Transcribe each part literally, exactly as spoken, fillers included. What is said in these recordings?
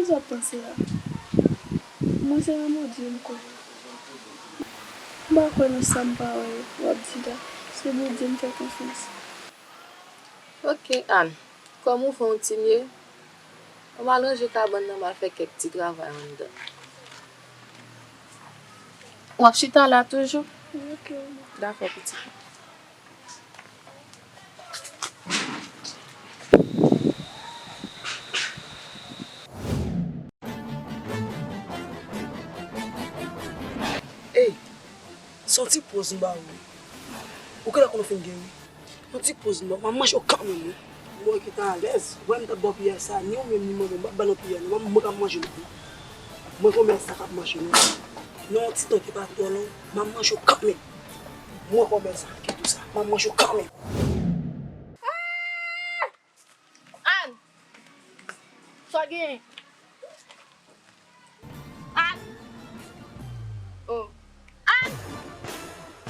Sa w ap panse a? Mwen se yon Bondye m kwè. M pa kwè nan sa m pa wè yo w ap di la. Se Bondye m fè konfyans. Ok, Ann. Kòm ou fè yon ti mye, an m al ranje kabann nan, m al fè kèk ti travay anndan. W ap chita la toujou? Wi, ok. Dakò, pitit mwen. Ey, se yon ti poz m ba ou wi. Ou genlè konn ou fin geri. Yon ti poz m ba ou, m ap manje w kanmenm wi. Mwen ki ta alèz, wè m t ap ba w piyay sa, ni ou menm ni manman w, m p ap ba nou piyay non, mwen k ap manje nou wi. Mwen konn men sa k ap manje nou. Nan yon ti tan ki pa twò long, m ap manje w kanmenm. Mwen konn men sa ki tou sa, m ap manje w kanmenm. Ann! Sa w genyen? Ann! Oh. Ann!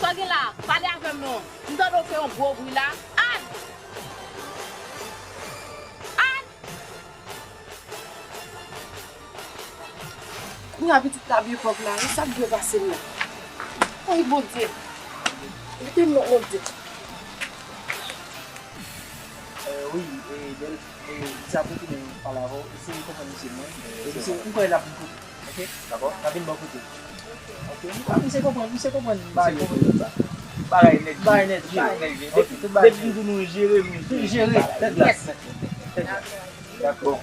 Sa w gen la? Pale avè m non. M tande w fè yon gwo bri la. Ann! Ann! Kounya pitit la byen pòv la, e sa k dwe pase l la? Ay, Bondye! Kite m non, Bondye! Eh, wi, eh, Del, eh, sa pou tounen pale avè w. Eseye konprann misye mwen. Eh, misye, m kwè l ap vin kote. Ok? Dakò? L ap vin bò kote. Ok? M kwè misye konprann, misye konprann bagay yo. Bagay nèt, bagay nèt, bagay nèt. Depi, depi nou jere, nou jere. Tèt la. Tèt la. Dakò. Bon.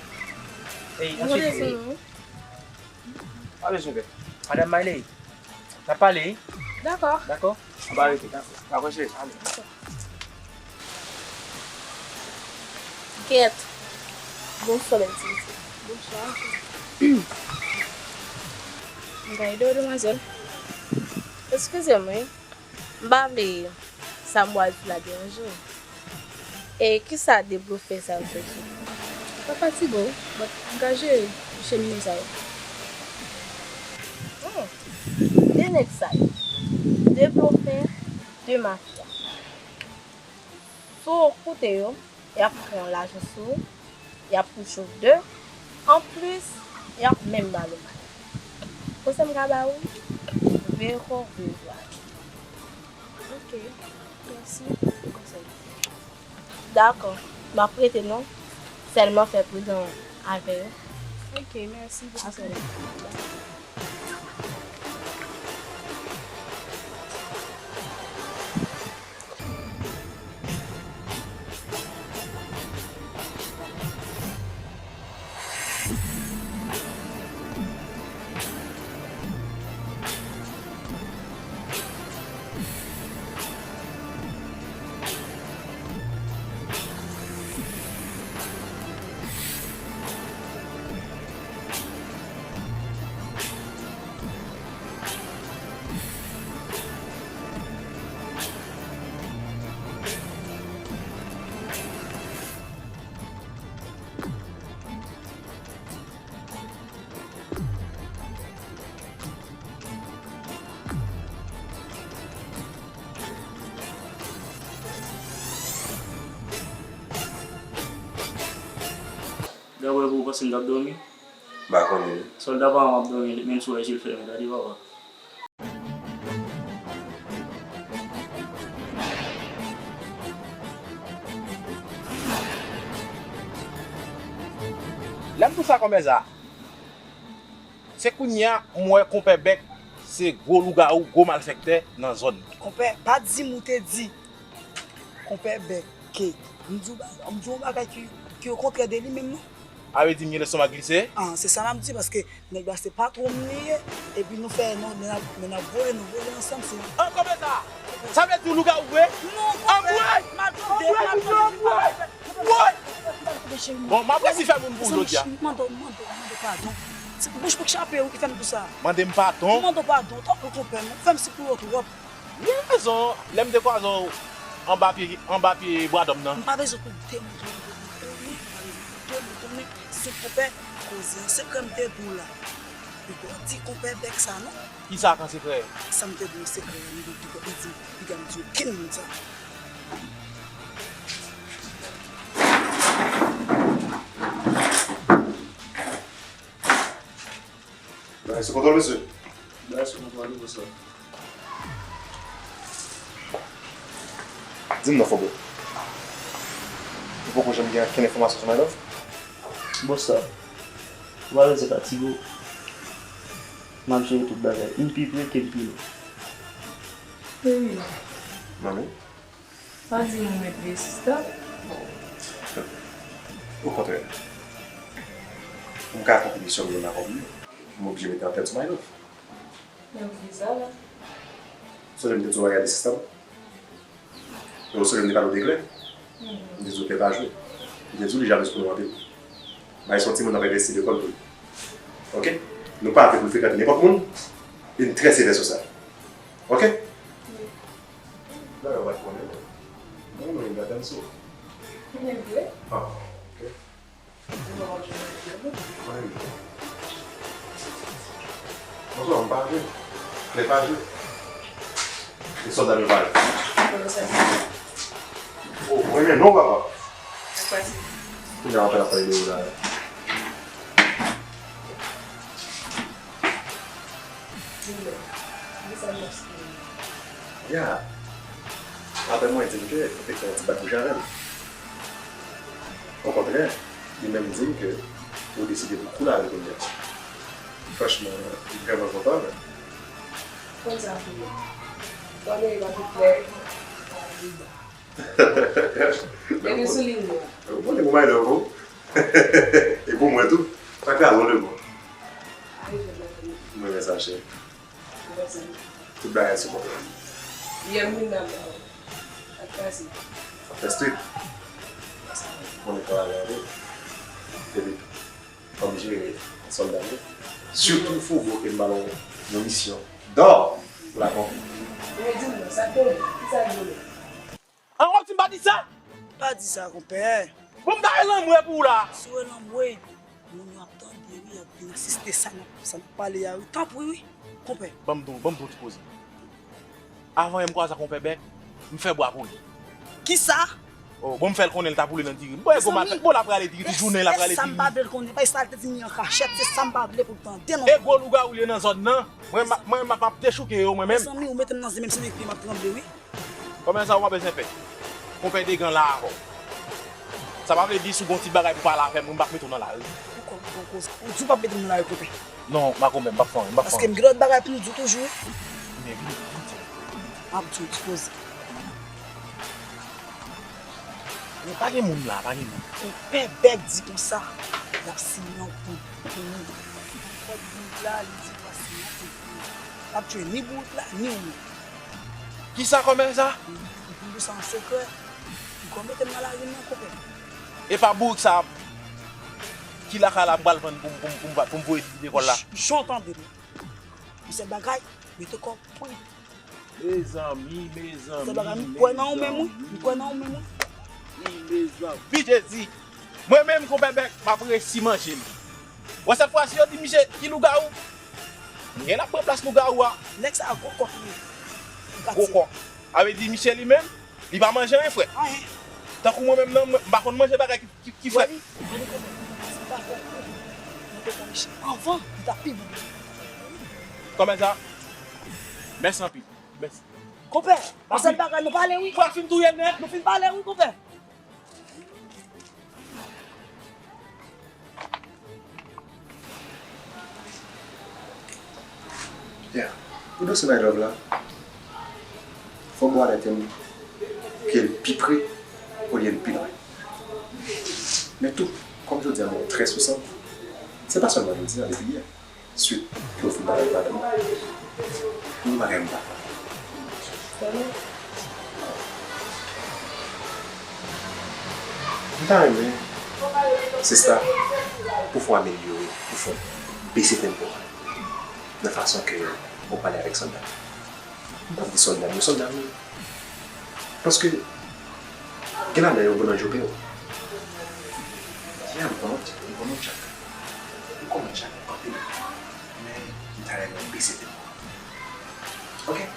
Ey, answit, eh, pa bezwen pè. Madanm Miley, n ap pale, wi. Dakò. Dakò? N ap arete. Dakò, cheri. Ale. Kèt. Bonswa, bèl ti mesye. Bonswa. M ka ede w, demwazèl? Eskize m, wi. M pa vle sa m pral di la deranje w. E kisa de blofè sa yo fè sou ou? Pa fatige w, but m ka jere chemine sa yo. Hmm, de nèg sa yo. De blofè, de mafya. Si w koute yo, y ap pran lajan sou ou, y ap fout ou de, anplis, y ap menm ba w mal. Konsèy m ka ba ou, veye kò w, veye zwa. Ok, mèsi pou konsèy ou. Dakò, m ap rete non, sèlman fè pridan avè yo. Ok, mèsi pou konsèy la. Dapre pou ou panse m t ap dòmi? M pa konnen. Sòlda pa an ap dòmi, li menm si w wè je l fèmen, tande papa. Lè m di w sa konbyen sa, se kounye a m wè konpè Bèk se gwo lougawou, gwo malfèktè nan zòn nan. Konpè, pa di m ou te di konpè Bèk ke m di w ba-, m di w yon bagay ki, ki okontrè de li menm non. A vle di m gen lestomak glise? Ah, se sa m ap di, paske nèg la se patwon m li ye, epi nou fè, nou, men n ap, men n ap vole, nou vole ansanm, se... An konpè sa! Sa vle di w lougawou vre? Non, konpè, m ap tande, m ap tande. Woy! Bon, m ap resi fè moun pou ou jodi a. Mande, mande, mande padon. Se bouch pou k chape ou ki fè m di sa. Mande m padon? Mande padon, tanpri konpè, non. Fè m sipouri w twòp. Ou gen rezon, lè m dekwaze w anba pye, anba pye bwadòm nan. M pa bezwen pou de moun konnen, m pa bezwen pou de moun konnen. Se konpè, koze an sekrè m te di w la. Ou pa di konpè Bèk sa non. Kisa k an sekrè? Sa m te di w sekrè a, m di w piga m di okenn moun sa. Bagay sou kontwòl, mesye. Bagay sou kontwòl, wi, bòs la. Di m non, Fobo. Ou poko janm gen okenn enfòmasyon sou My Love? Bòs la, ou pa bezwen fatige w. M ap jere tout bagay. M pi pre ke m pi lwen. Wi. Manmi? Pa di m ou mèt veye sista. Okontrè. Pou m ka akonpli misyon m nan akòm yo, m oblije mete an tèt sou My Love. Men ou vle sa la? Sonje m te di w bagay de sista m? E ou sonje m te pale w de Claire? M te di w Claire pa jwe. M te di w li jalèz pou nou anpil. Bagay se yon timoun n ap envesti lekòl pou li. Oke? Nou pa vle pou l frekante nenpòt moun. E n trè sevè sou sa. Oke? Dayè, w pa t konnen, non. Mwen, mwen, m t ap tann sou. Men vre? Ah, oke. Mwen, mwen. Bonswa, m pa jwe. Claire pa jwe. E sòlda m yo pa jwe. Konnen sa. Oh, mwen, men non, papa. Sa k pase? Kounye a, w ap pale de ou la. Ya. Apre mwen di m ke ou te fè yon ti bat bouch avè l. Okontrè, li menm di m ke ou deside pou koul avè l kounye a. Franchman, m vrèman kontan avè l. Konn sa pou ou. Konnen li pa tout lè. Epi sou liy mwen. Ou konnen pou My Love ou. E pou mwen tou. Pa kraze yon legon. Mwen renmen sa, cheri. Tout bagay sou kontwòl. Yè m vin nan men w. Sa k pase? Sa fè street. Konnen travay la tou. Epi, fò m jere sòlda m yo. Sitou Fobo ke m ba l yon misyon. Dò! Pou l akonpli. Mwen di m non, sa k te ou? Kisa l vle? An, w ap di m pa di sa? Pa di sa, konpè. Bon, m ta rele anmwe pou ou la. Si w rele anmwe, moun yo ap tande, wi, y ap vin asiste sa n ap, sa n ap pale a, wi. Tanpri, wi, konpè. Ban m di w, ban m di w ti koze. Avan yè m kwaze ak konpè Bèk, m fè bwa pou li. Kisa? Oh, bon, m fè l konnen l t ap woule nan diri. Bon, e gwo maten, bon, l ap rale diri, tout jounen l ap rale diri. E sa m pa vle l konnen, paske sa l te di m an kachèt, se sa m pa vle pou l tande, non. E gwo lougawou li ye nan zòn nan. Mwen, m ap, mwen, m ap, m ap dechouke yo, mwen menm. Mezanmi, ou mete m nan zen, menm si m ekri, m ap tranble, wi. Kòmè sa ou pa bezwen pè. Konpè Degan la avè w. Sa pa vle di si w gen yon ti bagay pou pale avè m, mwen m p ap mete w nan lari. Ou konn gwo koze. Ou di w p ap mete m nan lari, konpè. Non, m pa konpè, m p ap fè anyen, m p ap fè anyen. Paske m gen lòt bagay pou m di w toujou, wi. Men vini, vini. M ap di w ti koze. Men pa gen moun la, pa gen moun. Konpè Bèk di konsa, l ap siyen yon kont pou ou. Kòb bourik la, li di l ap siyen yon kont pou ou. L ap tchwe ni bourik la, ni ou menm. Kisa kòmè sa? M, m, m di w sa an sekrè. Ou konn mete m nan lari m nan, konpè. E pa bourik sa ki lakay la m pral vann pou m, pou m, pou m, pou m voye lekòl la? Jan w tande m. Yon sèl bagay, mete kò w pwen. Mezanmi, mezanmi, sèl bagay, m kwè nan ou menm, wi. M kwè nan ou menm, wi. Mezanmi, Jezi. Mwen menm, konpè Bèk, m ap resi manje m. Wè, sèt fwa si yo di misye ki lougawou. M gen l ap pran plas lougawou a. Nèg sa a gwo kòk li ye. Gwo kòk. Sa vle di misye li menm, li pa manje anyen, frè. Anyen. Tankou mwen menm nan, mwen, m pa konn manje bagay ki, ki, ki frèt. Wè, wi. Mwen di konpè, si m ta fè w kou, mwen te pran misye anvan, li t ap pi bon. Kòmè sa? Mèsi anpil. Mèsi. Konpè, pa sèl bagay, nou pale, wi. Frè, fin touye nèt. Nou fin pale, wi, konpè. Yeah. Pou dosye My Love la, fò m wè lè ke l pi pre olye l pi lwen. Men tou, kòm jodi a mwen trè sousant, se pa sèlman jodi a, depi yè. Swit ke w fin pale ak madanm ou. Yon bagay m pa konprann. M ta renmen, sista, pou fè w amelyore, pou fè w bese tempo a. Nan fason ke w pale avèk sòlda. M p ap di sòlda m yo, sòlda m yo. Paske, gen ladan yo bon nan jope w. Yeah, m konn, m konn tchak. M konn tchak anpil. Men, m ta renmen w bese tempo a. Oke?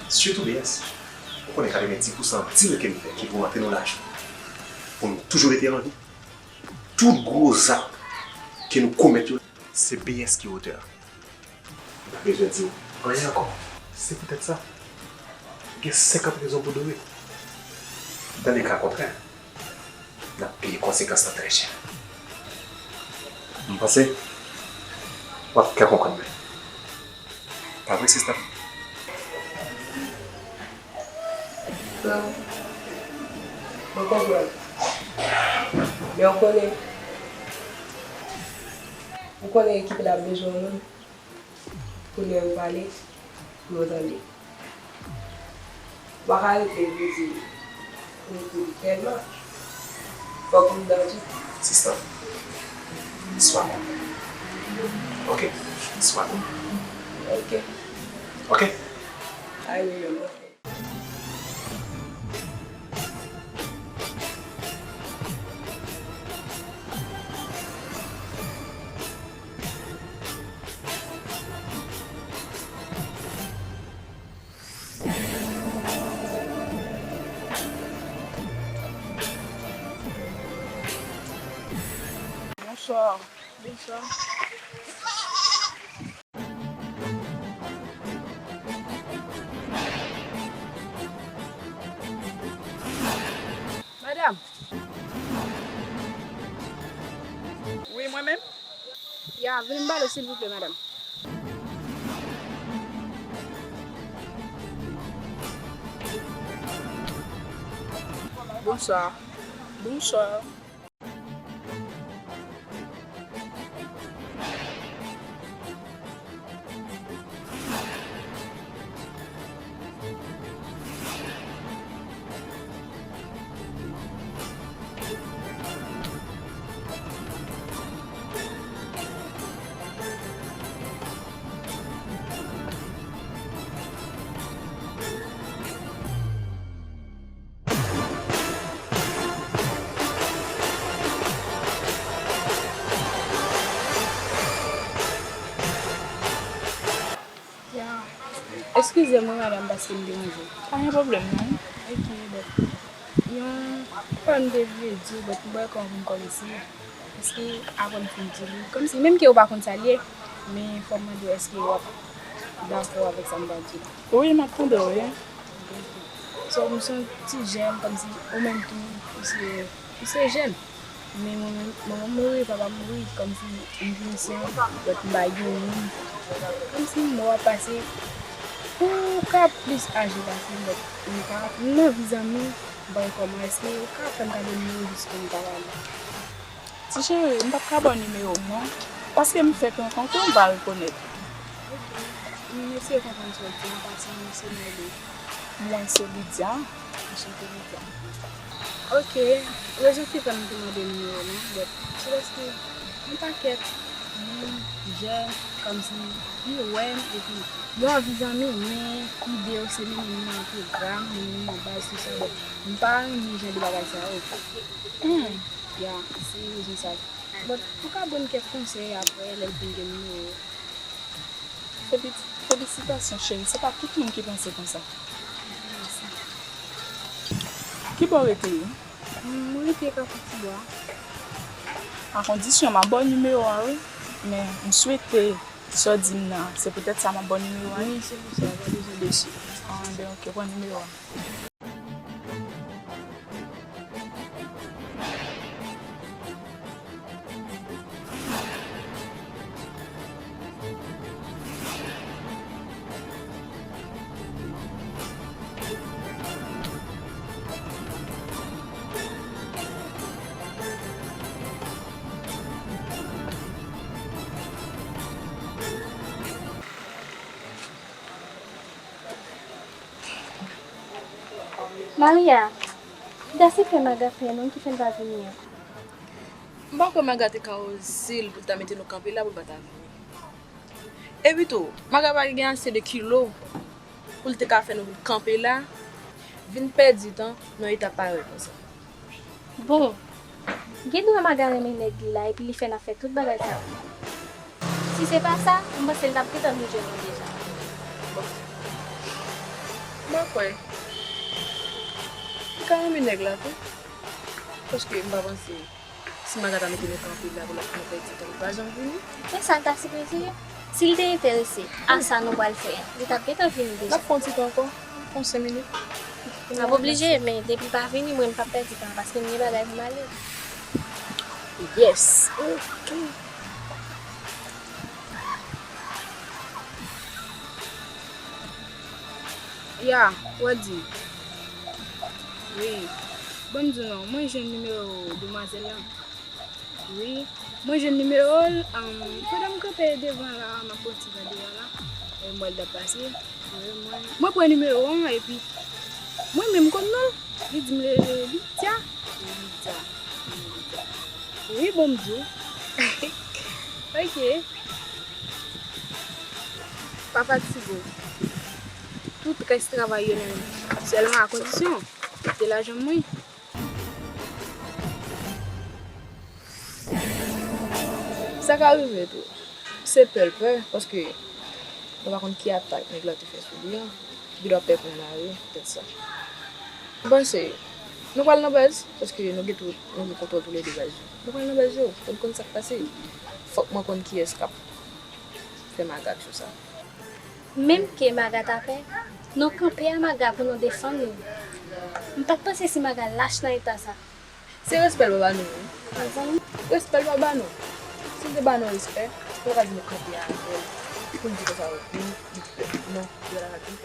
Sitou B S. Ou konnen katrevenndis pousan dil ke m fè ki pou antre nan lajou. Pou nou toujou rete an vi. Tout gwo zak ke nou komèt yo, Se B S ki otè a. M pa bezwen di w anyen ankò. Se poutèt sa, gen senkant rezon pou dore. Nan le ka kontrè, n ap peye konsekans lan trè chè. M panse w ap fè konprann mwen. Pa vre, sista? Bon, mwen konprann. Men w konnen, ou konnen ekip la bezwen w menm. Pou lè yo pale, pou yo tande. Ou pa ka rete vle di, rete tèlman. Fòk ou dan tou. Sista, swa konprann. Ok? Swa konprann. Ok. Ok? Ay, wi, wi, wi. Bonswa. Bonswa. Madanm. Wi, mwen menm? Ya, vin m pale w, silvouplè, madanm. Bonswa. Bonswa. Ya. Eskize mwen, madanm, paske m deranje w. Pa gen pwoblèm, non. Ok, bon. Yon pwen m te vle di w, bon, m wè kòman pou m kòmanse. Paske apre m fin di li, kòmsi, menm ke ou pa konn sa l ye, men fò m mande w, èske w ap dakò avèk sa m pral di w la? Wi, m ap tande w, wi. So, m se yon ti jèn, kòmsi, ou menm tou, ou se, ou se jèn. Men mwen menm, manman m mouri, papa m mouri, kòmsi, m vin sèl, donk, m pa gen moun. Kòmsi, mò ap pase, ou ka plis aje pase m, donk, m pa, m anvi zanmi, m pa wè kòman, èske ou ka fè m gade nimewo w jis pou nou ka pale? Ti cheri, m p ap ka ba w nimewo m non, paske m fèk rankontre w, m pa rekonèt. Ok. M eseye konprann sa w di, m pa ti mesye m rele. Mwen se Lydia. Anchante, Lydia. Ok, rezon ki fè m te mande nimewo w lan, but se paske yon pakèt moun, jèn, kòmsi, yo wè m, epi yo anvi zanmi, men ide yo se mennen moun nan pwogram, mennen moun nan baz, tou sa, but m pa renmen jan de bagay sa yo. Hmm. Ya, se rezon sa. But, ou ka ban m kèk konsèy aprè, lè m fin gen nimewo w. Feli-, felisitasyon, cheri. Se pa tout moun ki panse konsa. Mèsi. Ki bò w rete ye? M rete Kafou Tibwa. A kondisyon m ap ba w nimewo a, wi. Men, m swete sa w di m nan, se poutèt sa m ap ba w nimewo a, wi. Wi, se pou sa, ou pa bezwen desi. Ah, ben, ok, pran nimewo a. Maria, Dasi fè Maga pè non ki fè l pa vini an. M pa kwè Maga te ka oze l pou l ta mete nou kanpe la pou l pa ta vini. Epi tou, Maga pa gen ase de kilo pou l te ka fè nou kanpe la, vin pèdi tan nan eta parèy konsa. Bon, gen dwa Maga renmen nèg li la epi li fè n ap fè tout bagay sa yo. Si se pa sa, m panse l t ap gentan vin jwenn nou deja. Bon. M pa kwè. Li ka renmen nèg la tou. Paske m pa panse Si Maga ta mete nou kanpe la pou l ap fè nou pèdi tan, li pa janm vini. Men sa l ta sipoze ye. Si l te enterese a sa nou pral fè a, li t ap gentan vini deja. N ap fè yon ti tan ankò, yon senk minit. N ap oblije, men depi l pa vini, mwen m p ap pèdi tan, paske m gen bagay pou m ale. Yes. Ok. Ya, Wadi. Wi. Ban m di w non, mwen jwenn nimewo demwazèl lan. Wi. Mwen jwenn nimewo l, um, pandan m kanpe devan la, m ap pran ti va deyò la. E m wè l t ap pase. Wi, mwen, mwen pran nimewo an, epi mwen menm konn non l. Li di m rele Lydia. Lydia. Lydia. Wi, ban m di w. Ok. Pa fatige w. Tout rès travay yo nan men m. Sèlman a kondisyon, kite lajan mwen. Sa ka rive tou. Se pè l pè, paske nou pa konn ki atak nèg la te fè sou li an. Li dwa pè pran lari, poutèt sa. M panse, nou pral nan baz, paske nou gen tou, nou gen kontwòl toulède baz yo. Nou pral nan baz yo, pou n konn sa k pase. Fòk mwen konn kiyès k ap fè Maga ak sou sa. Menm ke Maga ta pè, nou kanpe a Maga pou nou defann nou. M pa t panse si Maga lach nan eta sa. Se respè l pa ba nou, wi. Mezanmi. Respè l pa ba nou. Si l te ba nou respè, nou pa ka di nou kanpe avè l. Pou n di konsa, wi, li pè. Non, li pa ta ka di.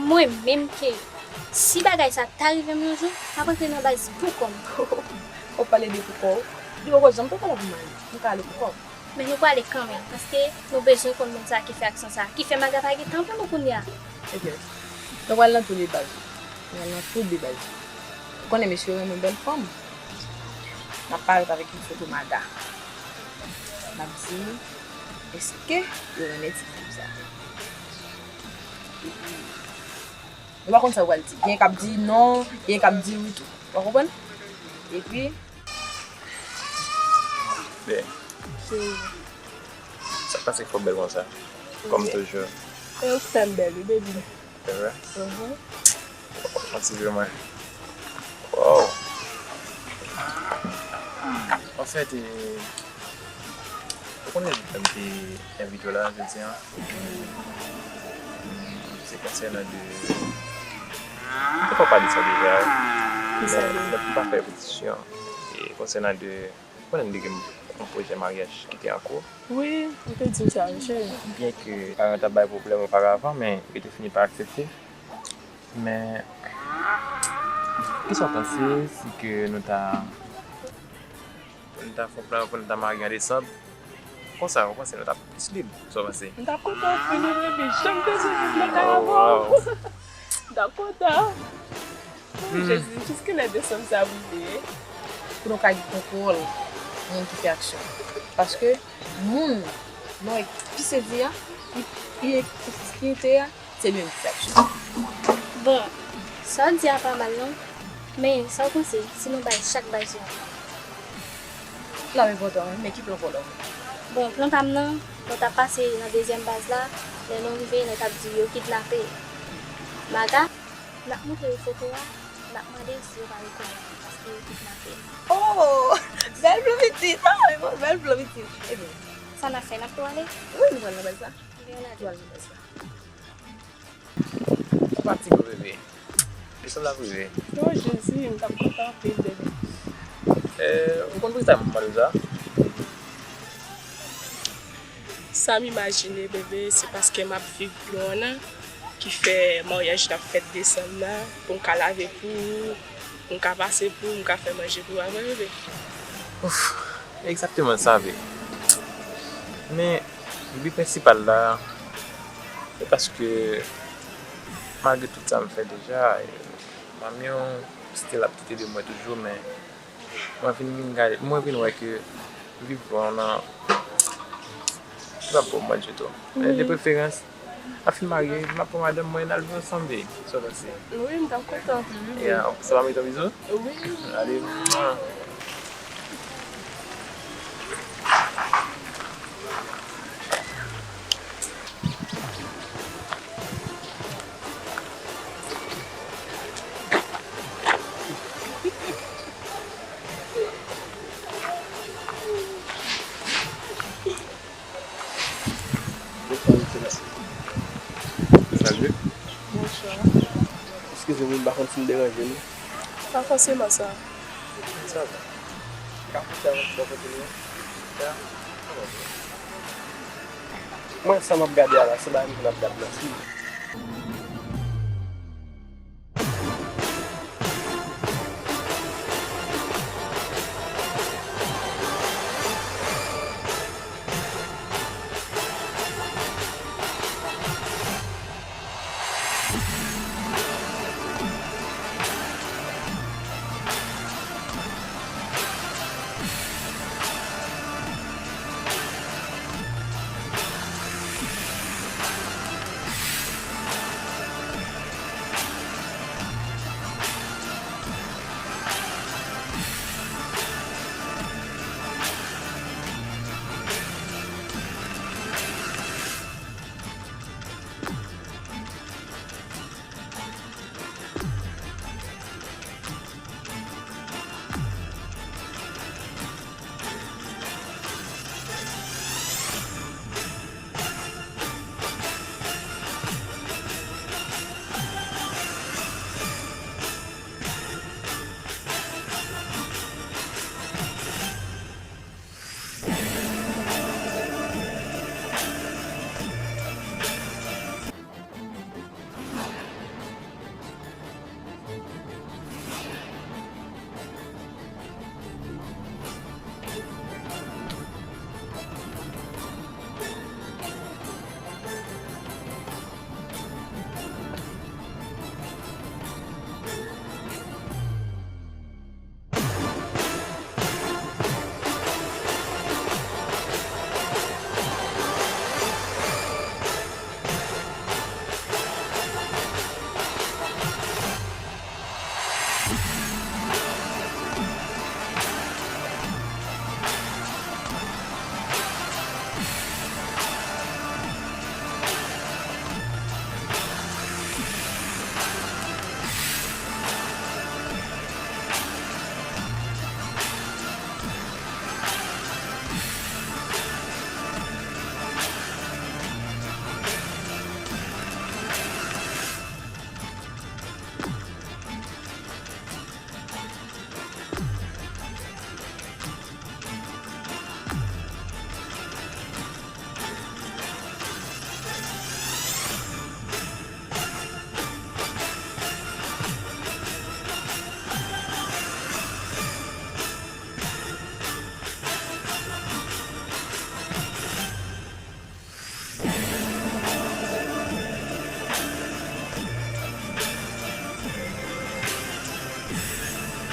Mwen menm ke, si bagay sa ta rive m yon jou, m ap rantre nan baz pou kò m. W ap pale de pou kò w? Li poko janm te pale pou mari. Nou ka ale pou kò w. Men nou prale kanmenm, paske nou bezwen konn moun sa a ki fè aksyon sa a, ki fè Maga pa gen tan pou nou kounye a. Ebyen, nou pral nan tou de baz yo. Nou pral nan tou de baz yo. Ou konnen mesye yo renmen bèl fanm. N ap parèt avèk yon foto Maga. N ap di, èske yo renmen ti fanm sa a? Epi, nou pa konn sa yo pral di. Gen k ap di non, gen k ap di wi tou. Ou konprann? Epi, Bè. Sa k pase k fè w bèl konsa? Kòm toujou. E ou k fè m bèl, wi, baby. Se vre? Mhm. Fè ti vre mwen. Wow. Anfèt, e, ou konnen jan m te envite w la jodi a? Se konsènan de, nou pa pale de sa deja, men, men pou m pa fè repetisyon, e konsènan de, ou konnen m te gen yon pwojè maryaj ki te an kou. Wi, ou te di m sa, mesye. Byen ke paran yo t ap bay pwoblèm oparavan, men yo te fini pa aksepte. Men, kisa w panse si ke nou ta Pou n ta fè plan pou n ta marye an desanm. Konsa, ou panse nou t ap plis lib? Sa w panse? M t ap kontan anpil wi, baby. Janm te sou lib nan kay avè w. M t ap kontan. Jezi, jiskilè desanm sa ap rive? Pou nou ka gen kontwòl moun ki fè aksyon. Paske moun, non, ki sezi a, ki, ki, ki ente a, se li menm ki fè aksyon. Bon, sa w di a pa mal non, men sa w panse si nou bay chak baz yon plan? Plan enpòtan wi, men ki plan w vle? Bon, plan pa m nan, nou t ap pase nan dezyèm baz la, lè nou rive, nou t ap di yo kidnape Maga, n ap montre yo foto a, n ap mande si yo pa rekonèt li, paske yo kidnape l. Oh! Bèl plan pitit! Ah, bèl plan pitit! Ebyen. Sa n ap fè, n ap tou ale? Wi, nou pral nan baz la. Ebyen, ann ale. Nou pral nan baz la. Ou pa ti gwo bebe. Desanm la prive. Oh Jezi, m t ap kontan anpil bebe. Eh, ou konn poukisa m mande w sa? Sa m imajine bebe, se paske m ap viv lwen w nan ki fè maryaj la ap fèt desanm nan, pou m ka lave pou ou, pou m ka pase pou ou, m ka fè manje pou ou avè bebe. Ouf, egzakteman sa vre. Men, bi prensipal la, se paske, malgre tout sa m fè deja, e, manmi w still ap doute de mwen toujou, men mwen vin, vin gade, mwen vin wè ke viv bon nan, se pa bon mwen ditou. Men de preferans, n ap fin marye, m ap pran madanm mwen, n al viv ansanm, babe. Sa w panse? Wi, m t ap kontan anpil, wi, babe. Ya, sa pa merite yon bizou? Wi. Ale, mwa. Bonjou. Eskize m, m pa konn si m deranje nou. Pa fòseman sa. Sa va. Ka fè sa bò kote nou an? Mwen, sa m ap gade a la, se bagay m konn ap gade la.